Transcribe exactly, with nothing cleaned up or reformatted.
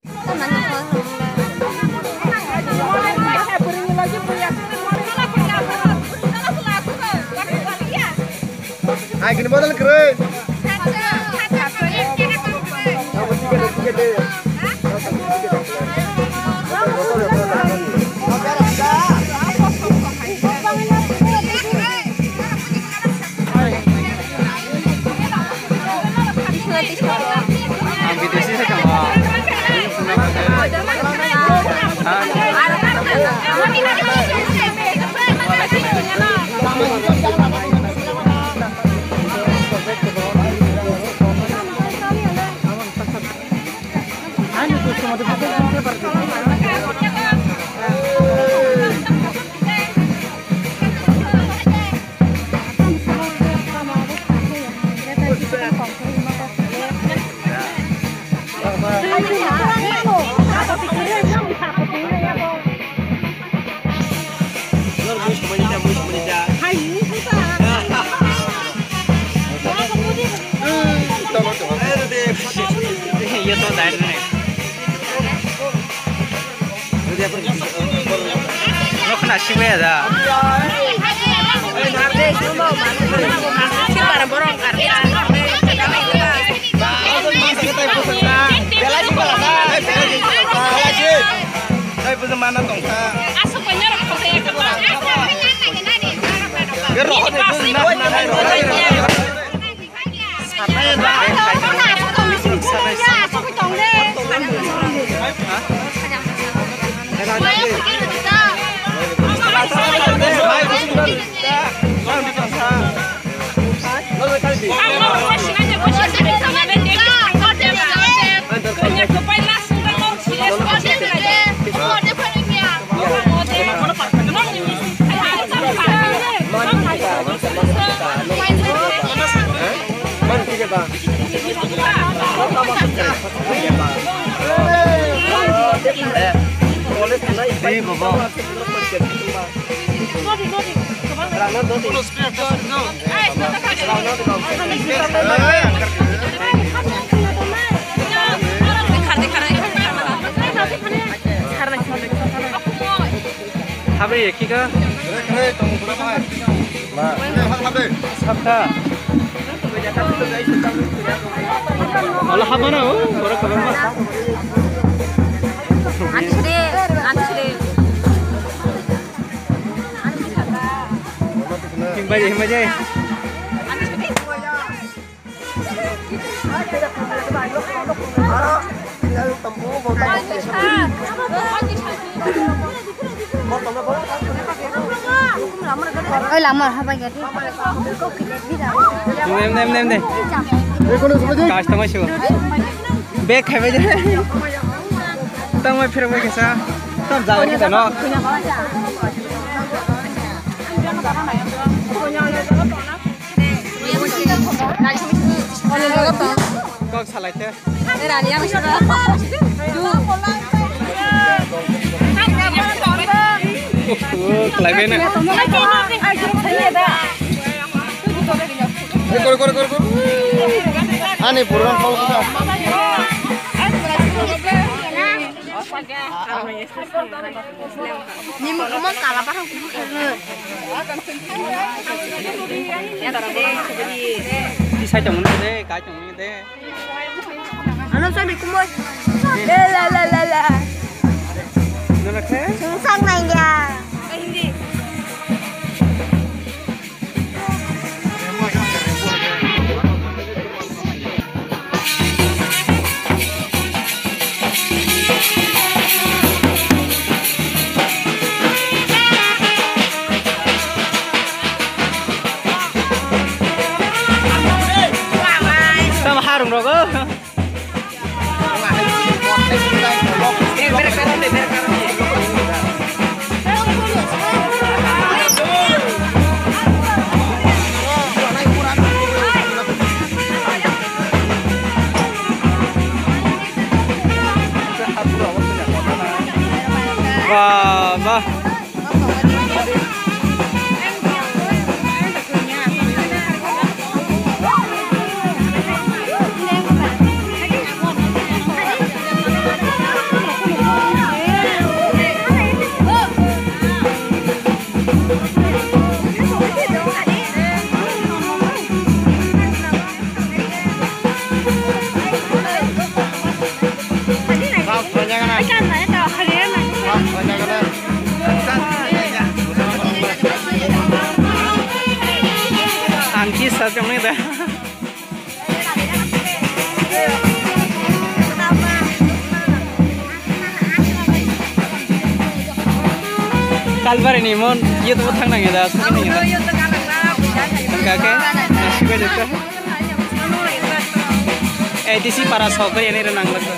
Hai kini bodol kwrwi. Yo to dai ne. Rokna sibe da. Tei bujo mana tongkha. Asuk banyak rok khosai ekdom. Be rohor de bujo na na hai rohor. Habri ya kika? Sabta. Wala habana o, borok kabang ma. Ansri, ansri. Himbai, himbai jai. Oi, lamar habai gari. Nem, nem, nem, nem. Kas tongoi su. Bag khai bai de. Tongoi phirok bai kesa. Tam jaga kita no. Kok salai te. Khlai bai na. Kore, kore, kore, kore. Ani purban kau kita. Ni mukhumo kala parang kubu khairno. Tisai tongmani de, kai tongmani de. Ano sa mukhumo. La la la la la. Nana khe? Sungsang nai ya. Hindi. Tamo harung rogo. Ba, ba. Kisa jongni da. Kalbari ni mon, iyo to thang nang da, sini nang da. Kake, nasi ko jeta. Eh, disi para sok ini renang lagi.